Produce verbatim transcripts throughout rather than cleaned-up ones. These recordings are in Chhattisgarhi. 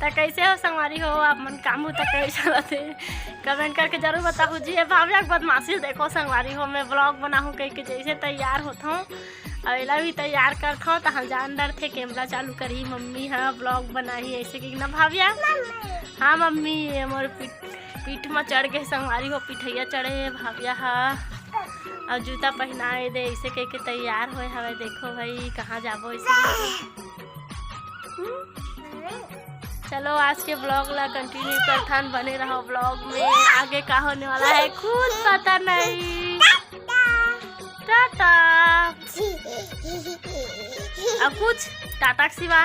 त कैसे हो संगवारी हो, आप मन काम हो त कैसे चलत हे, comment करके जरूर बताहू जी। ये भाविया के बदमाशी देखो संगवारी हो, मैं vlog बनाहूँ कह के जैसे तैयार होत हूँ, और एला भी तैयार करत हूँ, त हम जान डरथे camera चालू करही, मम्मी ह vlog बनाही ऐसे कि ना भाविया। हाँ मम्मी, ये मोर पीठ, पीठ म चढ़ गए संगवारी हो, पिठैया चढ़े हे भाविया ह, और जूता पहनाए दे ऐसे कह के तैयार होए हवे। देखो भाई कहाँ जाबो ऐसे कह के। हम्म? चलो आज के vlog ला continue करथन, बने रहो vlog में। आगे का होने वाला है खुद पता नहीं। टाटा। अब कुछ टाटा के सिवा।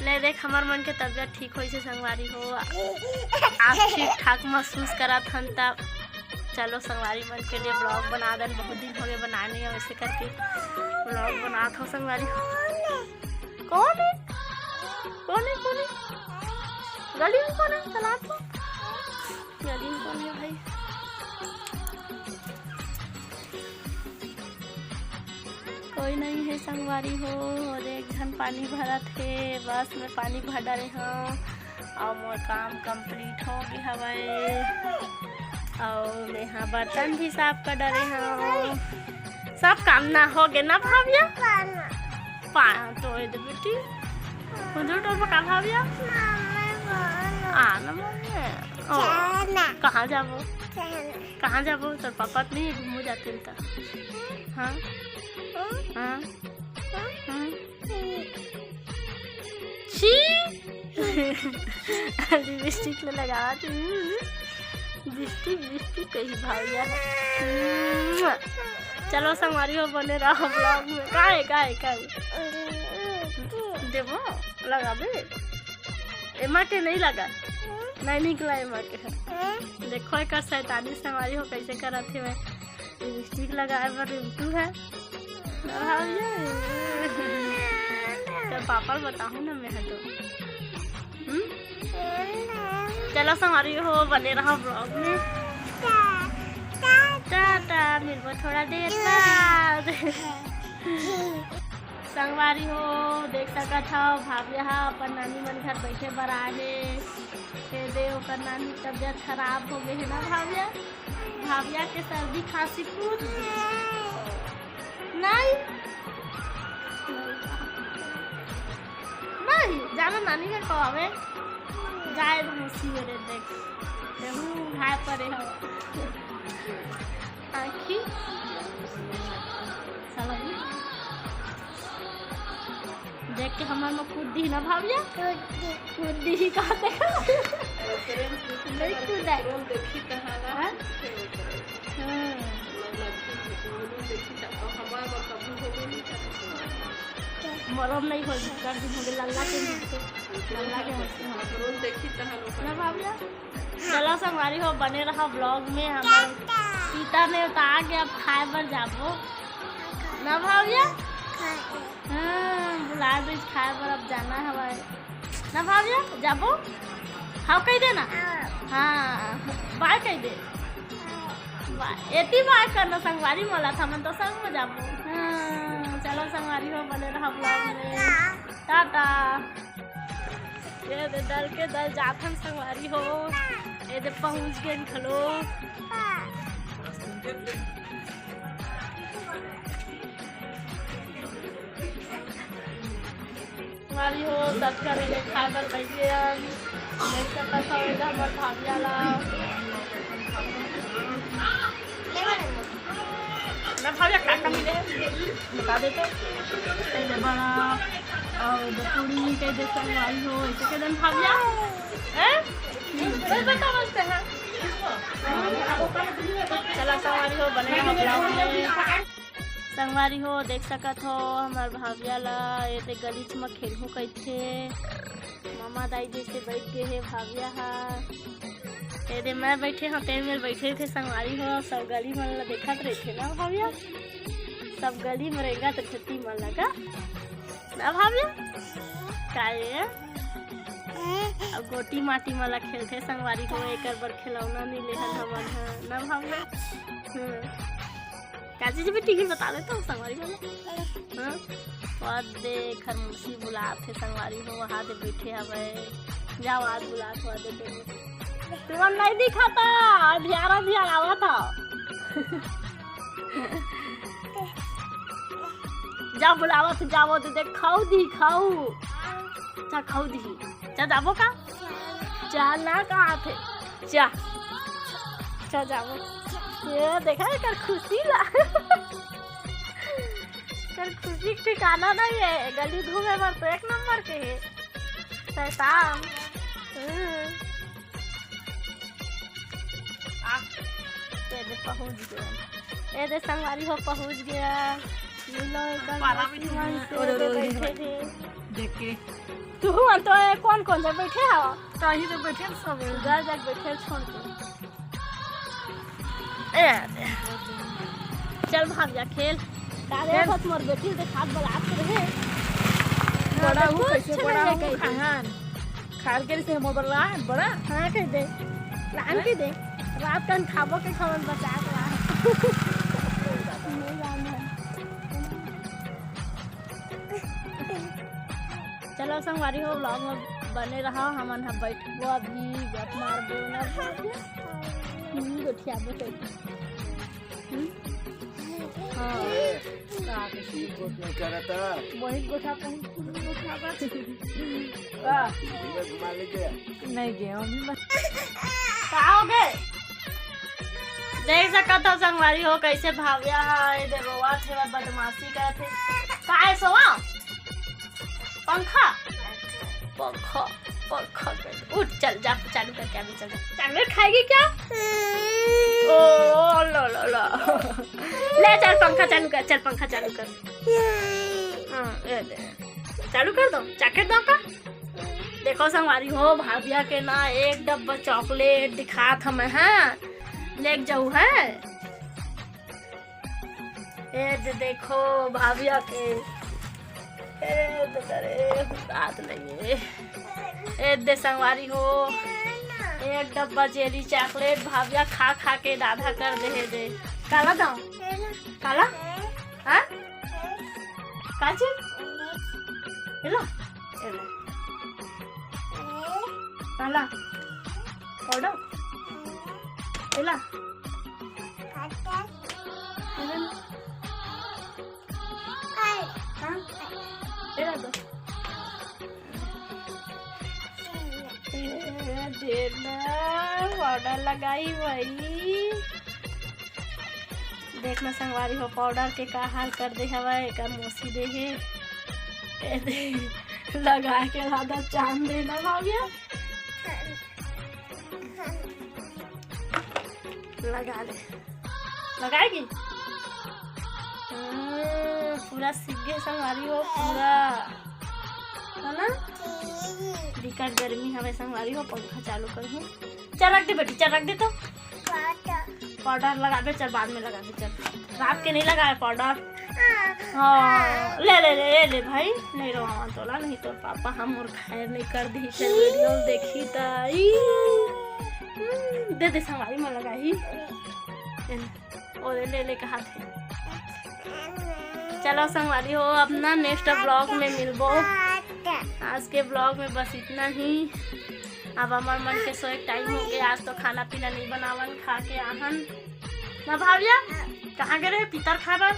ले देख, हमर मन के तबियत ठीक होइसे संगवारी हो, आप ठीक ठाक महसूस करत हन त चलो संगवारी मन के लिए vlog बना दन, बहुत दिन हो गए बनाए नहीं, वैसे करके vlog बनात हो संगवारी हो। कौन है? कौन है? कौन है? गली में कौन है? चला तो। गली में कौन है भाई? कोई नहीं है संगवारी हो। और एक झन पानी भरत हे, बस मैं पानी भर डारे हूँ और मोर काम complete हो गए हवय। और मैं यहाँ बर्तन भी साफ कर डारे हूँ। सब काम ना हो गए ना भाविया? पान तो है दे बेटी। उधर टोर पर का भाविया? आ ना मम्मी। ओ, कहाँ जाबो? कहाँ जाबो? तोर पापा तो नहीं घूमो जाते त। हाँ? हाँ? हाँ? छी। लिपस्टिक ल लगावत हे। लिपस्टिक, लिपस्टिक कही भाविया है। चलो संगवारी हो, बने रहो vlog में। काहे, काहे, काहे? देबो, लगाबे। एमा के नहीं लगा। नहीं निकला एमा के। देखो एकर शैतानी संगवारी हो कैसे करत हे। मैं लिपस्टिक लगाए बर रिंकू है। तो पापा ल बताहूँ ना मैं तो। हम्म? चलो संगवारी हो, बने रहो vlog में। टाटा, मिलबो थोड़ा देर बाद। संगवारी हो, देख सकत हव भाविया ह अपन नानी मन घर बैठे बर आए हे। ए दे, ओकर नानी तबियत खराब हो गए हे ना भाविया। भाविया के सर्दी खांसी कूद गे। नहीं, नहीं, जाना नानी घर को आवे। जाए तो मौसी मेरे देख, देखू घाय पड़े हो। आँखी साला भी देख के हमर में कूद दी ना भाविया। कूद दी। कूद दी ही कहा देखा। नहीं कूदा। हाँ? हाँ। मरम नहीं हो, कर दिन हो गए लल्ला के मुँह से। लल्ला के मुँह से, हाँ। ना भाविया। चलो संगवारी हो, बने रहा vlog में। हमर पिता ने उतार के अब खाए बर जाबो ना भाविया। हाँ, बुला दे खाए बर, अब जाना हवय ना भाविया, जाबो। हाँ कह देना। हाँ, बाय कह दे। बाय, एती बाय करना संगवारी मोला, हमन तो संग में जाबो। हाँ, चलो संगवारी हो, बने रहा vlog में। टाटा। ये दे दल के दल जाथन संगवारी हो। ये दे पहुँच गेन घलो। संगवारी हो, सब करे ले खाए बर बैठ गेन। देख सकत हव, ये दे हमर भाविया ला। ना भाविया, का का मिले? बता देते। कह दे बड़ा, और दे पूरी, कह दे संगवारी हो, ऐसे कह दे भाविया। हैं? नहीं बता बोलते हैं। चला संगवारी हो, बने रहो vlog में। संगवारी हो, देख सकत हो हमर भाविया ला, ये दे गलीच म खेलहूँ कहिथे। ममा दाई जैसे बैठ गए हे भाविया हा। ये दे मैं बैठे हूँ, तेरे मेर बैठे थे संगवारी हो, सब गली मन ला देखत रहते ना भाविया, सब गली में रेंगत रहती मन लगा ना भाविया। का ये? अब गोटी माटी मन ला खेलथे संगवारी हो, एकर बर खिलौना नहीं लेहन हमन ह ना भाविया। हम्म। का चीज बेटी, के बता देता हूँ संगवारी वाला। हाँ? वो दे, खरमूसी बुलात हे संगवारी हो, वहाँ दे बैठे हवे। जाओ, आज बुलात हो, दे, दे। तुमन नहीं दिखा था, धियारा धियारा आवा था। जा बुलावा तो जावो, तो देख, खाऊ दी, खाऊ। जा, खाऊ दी। जा, जाबो का? चल ना, कहा थे? जा। जा, जाबो। ये देखा, एकर खुशी ला। एकर खुशी के ठिकाना नहीं है। गली घूमे बर तो एक नंबर के है। शैतान। हम्म। आ, ये दे पहुँच गया। ये दे संगवारी हो, पहुँच गया। मिलो, एकदम पारा भी मस्ती मन से और, और, और, बैठे थे। देख के। तू हुआ तो ये कौन कौन जग बैठे हवा? तो ही तो बैठे सब। सुधा जग बैठे छोड़ के। ए, चल भाग जा, खेल। का रे, खेल। बस मोर बेटी देखात बलात रहे। बड़ा हाँ, हूँ, कुछ कैसे नहीं बड़ा है हूँ, कहीं। खान। खाल के से मोर बला है, बड़ा। हाँ, कह दे। लान के दे। रात कन खाबो के खवन बचा के ला। नहीं जान है। चलो संगवारी हो, vlog में बने रहा। हमन ह बैठबो अभी, गप मारबो ना। हम्म, गोठियाबो कहीं। हम्म? हाँ। का के सीट गोठ नहीं करत? वही गोठा, वही गोठा बस। वाह। घुमा ले गया। नहीं गया, अभी मैं का हो गए? देख सकत हो संगवारी हो, कैसे भाविया है, ये दे रोवत हे, बदमाशी करत हे। का है सोवा? पंखा? पंखा, पंखा कर। उठ, चल, जा, चालू करके अभी चल जा। चॉकलेट खाएगी क्या? ओ, लो, लो, लो। ले, चल, पंखा चालू कर, चल, पंखा चालू कर। हाँ, ये दे। चालू कर दो, चॉकलेट दो का? देखो संगवारी हो, भाविया के ना एक डब्बा चॉकलेट दिखात हमें, हाँ? लेके जाऊ, है? ए दे देखो भाविया के। ए दे, अरे, बात नहीं है। ए दे संगवारी हो, एक डब्बा जेली चॉकलेट भाविया खा खा के आधा कर दे हे दे। काला दो? काला? हाँ? का चीज? एला? एला। काला? पाउडर? एला? एला ना? हाँ? एला दो। ए, दे ना, पाउडर लगाई भाई। देख ना संगवारी हो, पाउडर के का हाल कर दे हवय, एकर मौसी दे हे। ए दे, लगा के आधा चांद दे ना भाविया। लगा ले। लगाएगी? हम्म, पूरा सीख गए संगवारी हो, पूरा। है ना? बिकट गर्मी हवे संगवारी हो, पंखा चालू कर हूँ। चल रख दे बेटी, चल रख दे तो। पाउडर लगाबे, चल बाद में लगाबे, चल। रात के नहीं लगाए पाउडर। हाँ, ले, ले, ले, ले, ले भाई, नहीं रोवा तोला, नहीं तोर पापा हम और खैर नहीं कर दी, फिर वीडियो देखी त ई। हम्म, दे दे संगवारी में लगाही। ले ले, ओ ले, ले, ले कहा थे। चलो संगवारी हो, अपना नेक्स्ट व्लॉग में मिलबो। आज के व्लॉग में बस इतना ही। अब हमर मन के सोए के टाइम हो गया। आज तो खाना पीना नहीं बनावन, खा के आहन ना भाविया। कहाँ गे रहे पितर खाए बर?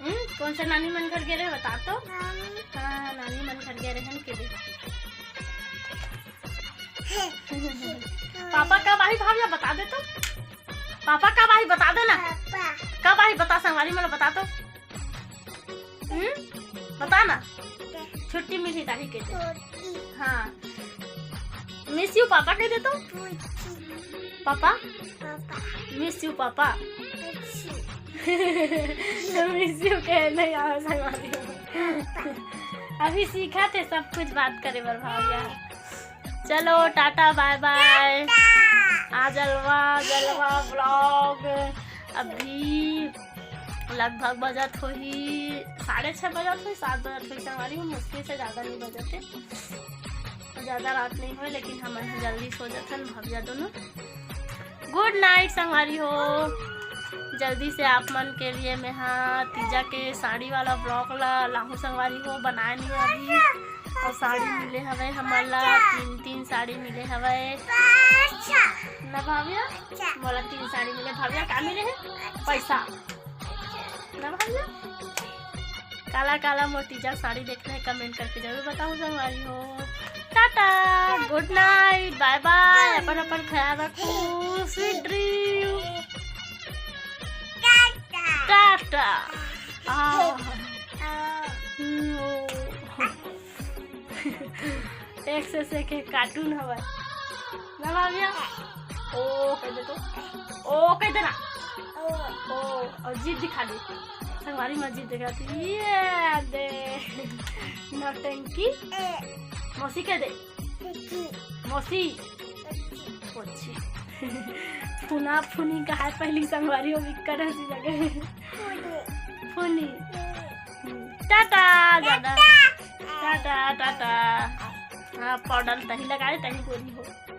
हम्म, कौन से नानी मन घर गे रहे बता तो? हाँ, नानी मन घर गे रहे हम के दे। पापा कब आही भाविया बता दे तो। पापा कब आही बता दे ना। पापा। कब आही बता, संगवारी मन बता तो। हम्म? बता ना। छुट्टी मिली ताही के दे। हाँ। Miss you पापा कह दे तो। Papa? Miss you papa. Miss you कह नहीं आवे संगवारी। अभी सीखा थे सब कुछ बात करे बर भाविया। चलो टाटा बाय बाय। आ जलवा जलवा व्लॉग। अभी लगभग बजत होही साढ़े छः बजत होही, सात बजत होही संगवारी हो, मुश्किल से ज़्यादा नहीं बजत हे। ज़्यादा रात नहीं होए, लेकिन हमन ह जल्दी सो जथन भैया दोनों। Good night संगवारी हो। जल्दी से आप मन के लिए मैं हा तीजा के साड़ी वाला vlog ला लाहू संगवारी हो, बनाए नहीं अभी। और साड़ी मिले हवे हमन ला, तीन तीन साड़ी मिले हवे। ना भाविया, मोला तीन साड़ी मिले। भाविया का मिले है? पैसा। ना भाविया, काला काला मोर तीजा साड़ी देखना है, comment करके जरूर बताओ संगवारी हो। Tata, good night, bye bye, अपन अपन ख्याल रखो, sweet dream, टाटा। आ, हम्म, ओ। एक से से के cartoon हवय ना भाविया। ओ कह दे तो, ओ कह दे ना। ओ, और जीभ दिखा दे। संगवारी माँ जीभ दिखा दे। ये दे। नौटंकी। मौसी कह दे। मौसी। पोछी। फुना फुनी कहाय पहली संगवारी हो, विक्कट हंसी लगे। फुनी। टाटा दादा। टाटा, टाटा। हाँ, powder तही लगाए, तही गोरी हो।